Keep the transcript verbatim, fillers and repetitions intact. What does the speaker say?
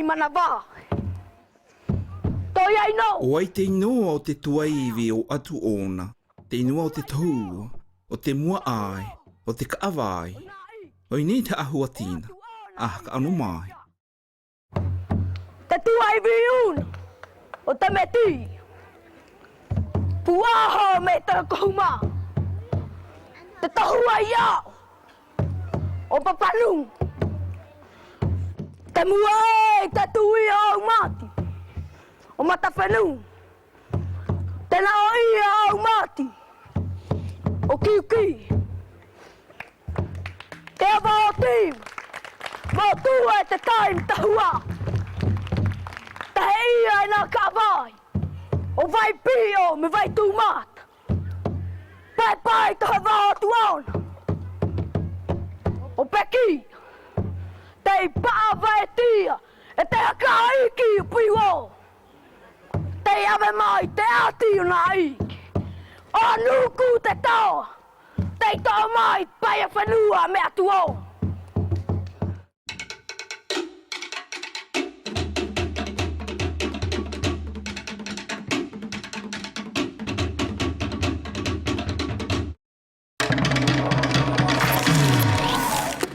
Manava. Toe ai no. O ai te inoa o te tuaivi o Atuona? Te inoa o te tohua, o te muaai, o te kaavai. O ini te ahu a tina, a haka ono mai. Te tuaivi un, o te meti. Puaho me te kohuma. Te tohua ia, o Papanung. Te muaai, te tuia o Mati, o Matafenung. Te naoia o Mati, o Kiuki. Te ava o Tim, mo tua e te tai me tohua. Te hei ia e na kaavai, o Vaipio me Vaitumata. Paepae to hava o Tuaona, o Peki. Te ipaava e tia, e te haka iki piwo. Te iave mai te ati o Naiki, o Nuku te taoa. Te itoa mai pae fenua me Atuona.